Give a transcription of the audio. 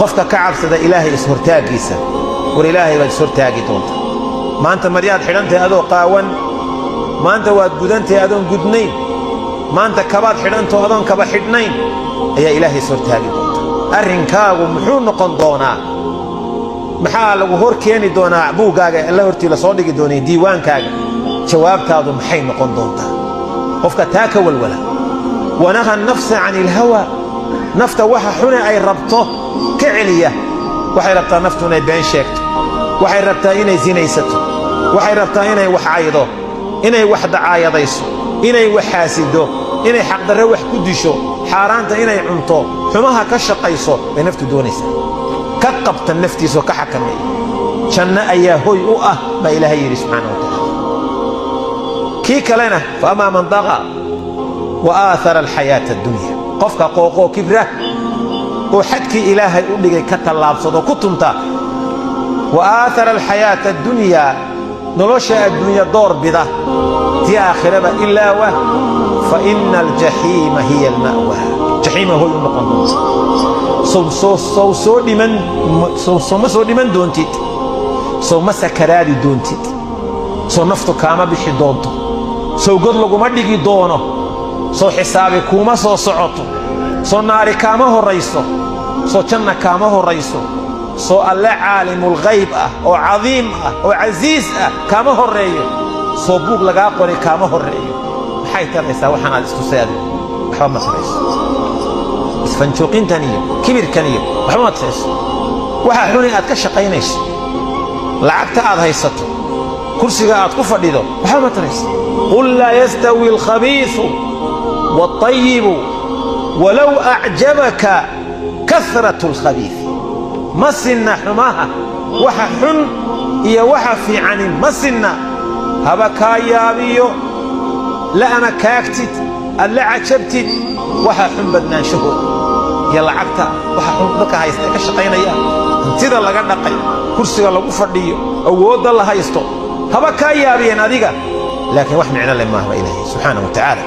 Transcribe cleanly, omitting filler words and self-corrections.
Qofka ka cabsada Ilaahay ishortaaggiisa. War, Ilaahay baad ishortaagi doonta. Maanta maryaad xidhantahay adoo qaawan, maanta waad gudantahay adoon gudnayn, maanta kabaad xidhantao adoon kaba xidhnayn ayaa Ilaahay ishortaagi doonta. Arrinkaagu muxuu noqon doonaa? Maxaa lagu hor keeni doonaa? Buuggaaga alla hortii la soo dhigi doonay, diiwaankaaga, jawaabtaadu maxay noqon doontaa? Qofka taa ka walwala, ونهى النفس عن الهوى, nafta waxa xune ay rabto ka celiya. Waxay rabtaa naftu inay been sheegto, waxay rabtaa inay sinaysato, waxay rabtaa inay wax caydo, inay wax dacaayadayso, inay wax xaasido, inay xaqdarre wax ku disho, xaaraanta inay cunto, xumaha ka shaqayso bay naftu doonaysaa. Ka qabta naftiisoo ka xakameeya, janno ayaa hoy u ah, baa Ilaahay yidhi subxaana wa tacaala. Kii kalena, فأما من طغى وآثر الحياة الدنيا, qofka qooqoo kibra oo xadkii Ilaahay u dhigay ka tallaabsado, ku tunta, وآثر الحياة الدنيا, nolosha adduunya door bida, tii aakhiraba ilaawa, فإن الجحيم هي المأوى, jaxiima hoy u noqon doonta. Sow soo dhiman, sow ma soo dhiman doontid? Sow ma sakaraadi doontid? Sow naftu kaama bixi doonto? Sow god laguma dhigi doono? Sow xisaabi kuuma soo socoto? Soo naari kaama horrayso? Soo janna kaama horrayso? Soo Alle caalimulghayb ah oo cadiim ah oo casiis ah kaama horreeyo? Soo buug lagaa qoray kaama horreeyo? Maxay taraysaa waxaan aad istusay adigu? Waxba ma tarayso. Isfanjuuqintan iyo kibirkan iyo waxba ma tarayso. Waxa xuni aad ka shaqaynayso, lacagta aad haysato, kursiga aad ku fadhido, waxba ma tarayso. قل لا يستوي الخبيث والطيب ولو أعجبك كثرة الخبيث. Ma sinna xumaha, waxa xun iyo waxa fiicani ma sinna. Haba kaa yaabiyo la ama kaagtid, aad la cajabtid waxa xun badnaanshahooda iyo lacagta, waxa xun dadka haysta ee ka shaqaynaya, hantida laga dhaqay, kursiga lagu fadhiyo, awoodda la haysto, haba kaa yaabiyeen adiga, laakiin wax micno leh maaha. Ilaahay subxaana wa tacaala.